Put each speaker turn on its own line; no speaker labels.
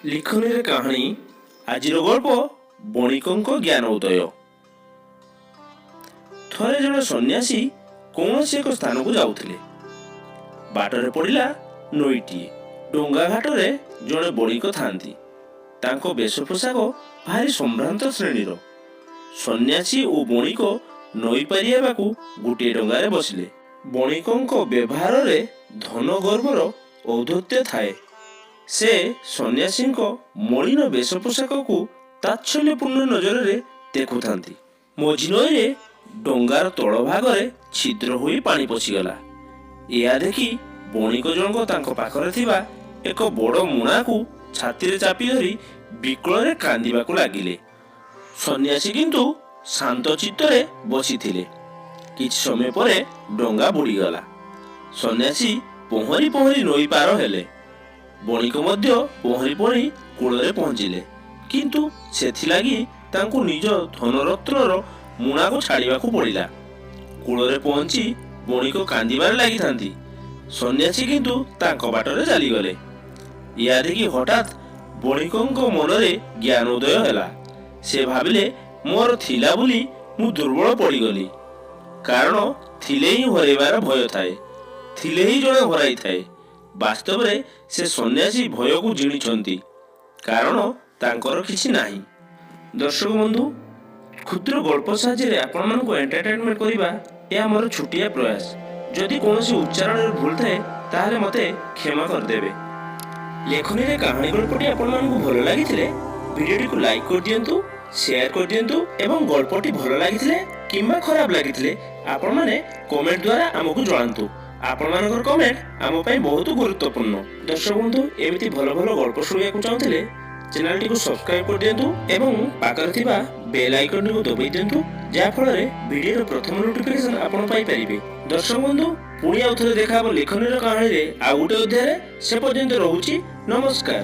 ଲିଖନୀରେ କାହାଣୀ। ଆଜିର ଗଳ୍ପ, ବଣିକଙ୍କ ଜ୍ଞାନ ଉଦୟ। ଥରେ ଜଣେ ସନ୍ନ୍ୟାସୀ କୌଣସି ଏକ ସ୍ଥାନକୁ ଯାଉଥିଲେ। ବାଟରେ ପଡ଼ିଲା ନଈଟିଏ। ଡଙ୍ଗା ଘାଟରେ ଜଣେ ବଣିକ ଥାନ୍ତି। ତାଙ୍କ ବେଶ ପୋଷାକ ଭାରି ସମ୍ଭ୍ରାନ୍ତ ଶ୍ରେଣୀର। ସନ୍ନ୍ୟାସୀ ଓ ବଣିକ ନଈ ପାରି ହେବାକୁ ଗୋଟିଏ ଡଙ୍ଗାରେ ବସିଲେ। ବଣିକଙ୍କ ବ୍ୟବହାରରେ ଧନ ଗର୍ବର ଔଦ୍ଧତ୍ୟ ଥାଏ। ସେ ସନ୍ନ୍ୟାସୀଙ୍କ ମଳିନ ବେଶ ପୋଷାକକୁ ତାଚ୍ଛଲ୍ୟପୂର୍ଣ୍ଣ ନଜରରେ ଦେଖୁଥାନ୍ତି। ମଝି ନଈରେ ଡଙ୍ଗାର ତଳ ଭାଗରେ ଛିଦ୍ର ହୋଇ ପାଣି ପଶିଗଲା। ଏହା ଦେଖି ବଣିକ ଜଣକ ତାଙ୍କ ପାଖରେ ଥିବା ଏକ ବଡ଼ ମୁଣାକୁ ଛାତିରେ ଚାପି ଧରି ବିକଳରେ କାନ୍ଦିବାକୁ ଲାଗିଲେ। ସନ୍ନ୍ୟାସୀ କିନ୍ତୁ ଶାନ୍ତ ଚିତ୍ତରେ ବସିଥିଲେ। କିଛି ସମୟ ପରେ ଡଙ୍ଗା ବୁଡ଼ିଗଲା। ସନ୍ନ୍ୟାସୀ ପହଁରି ପହଁରି ନଈ ପାର ହେଲେ। ବଣିକ ମଧ୍ୟ ପହଁରି ପହଁରି କୂଳରେ ପହଞ୍ଚିଲେ, କିନ୍ତୁ ସେଥିଲାଗି ତାଙ୍କୁ ନିଜ ଧନରତ୍ନର ମୁଣାକୁ ଛାଡ଼ିବାକୁ ପଡ଼ିଲା। କୂଳରେ ପହଞ୍ଚି ବଣିକ କାନ୍ଦିବାରେ ଲାଗିଥାନ୍ତି, ସନ୍ନ୍ୟାସୀ କିନ୍ତୁ ତାଙ୍କ ବାଟରେ ଚାଲିଗଲେ। ଏହା ଦେଖି ହଠାତ୍ ବଣିକଙ୍କ ମନରେ ଜ୍ଞାନୋଦୟ ହେଲା। ସେ ଭାବିଲେ, ମୋର ଥିଲା ବୋଲି ମୁଁ ଦୁର୍ବଳ ପଡ଼ିଗଲି। କାରଣ ଥିଲେ ହିଁ ହରାଇବାର ଭୟ ଥାଏ, ଥିଲେ ହିଁ ଜଣେ ହରାଇଥାଏ। ବାସ୍ତବରେ ସେ ସନ୍ନ୍ୟାସୀ ଭୟକୁ ଜିଣିଛନ୍ତି, କାରଣ ତାଙ୍କର କିଛି ନାହିଁ। ଦର୍ଶକ ବନ୍ଧୁ, କ୍ଷୁଦ୍ର ଗଳ୍ପ ସାହାଯ୍ୟରେ ଆପଣମାନଙ୍କୁ ଏଣ୍ଟରଟେନମେଣ୍ଟ କରିବା ଏହା ମୋର ଛୋଟିଆ ପ୍ରୟାସ। ଯଦି କୌଣସି ଉଚ୍ଚାରଣରେ ଭୁଲ ଥାଏ, ତାହେଲେ ମୋତେ କ୍ଷମା କରିଦେବେ। ଲେଖନୀରେ କାହାଣୀ ଗଳ୍ପଟି ଆପଣମାନଙ୍କୁ ଭଲ ଲାଗିଥିଲେ ଭିଡ଼ିଓଟିକୁ ଲାଇକ୍ କରିଦିଅନ୍ତୁ, ସେୟାର କରିଦିଅନ୍ତୁ ଏବଂ ଗଳ୍ପଟି ଭଲ ଲାଗିଥିଲେ କିମ୍ବା ଖରାପ ଲାଗିଥିଲେ ଆପଣମାନେ କମେଣ୍ଟ ଦ୍ୱାରା ଆମକୁ ଜଣାନ୍ତୁ। ଆପଣମାନଙ୍କର କମେଣ୍ଟ ଆମ ପାଇଁ ବହୁତ ଗୁରୁତ୍ୱପୂର୍ଣ୍ଣ। ଦର୍ଶକ ବନ୍ଧୁ, ଏମିତି ଭଲ ଭଲ ଗଳ୍ପ ଶୁଣିବାକୁ ଚାହୁଁଥିଲେ ଚ୍ୟାନେଲଟିକୁ ସବସ୍କ୍ରାଇବ୍ କରିଦିଅନ୍ତୁ ଏବଂ ପାଖରେ ଥିବା ବେଲ୍ ଆଇକନ୍ଟିକୁ ଦବାଇ ଦିଅନ୍ତୁ, ଯାହାଫଳରେ ଭିଡ଼ିଓର ପ୍ରଥମ ନୋଟିଫିକେସନ୍ ଆପଣ ପାଇପାରିବେ। ଦର୍ଶକ ବନ୍ଧୁ, ପୁଣି ଆଉ ଥରେ ଦେଖା ହେବ ଲେଖନୀର କାହାଣୀରେ ଆଉ ଗୋଟେ ଅଧ୍ୟାୟରେ। ସେ ପର୍ଯ୍ୟନ୍ତ ରହୁଛି, ନମସ୍କାର।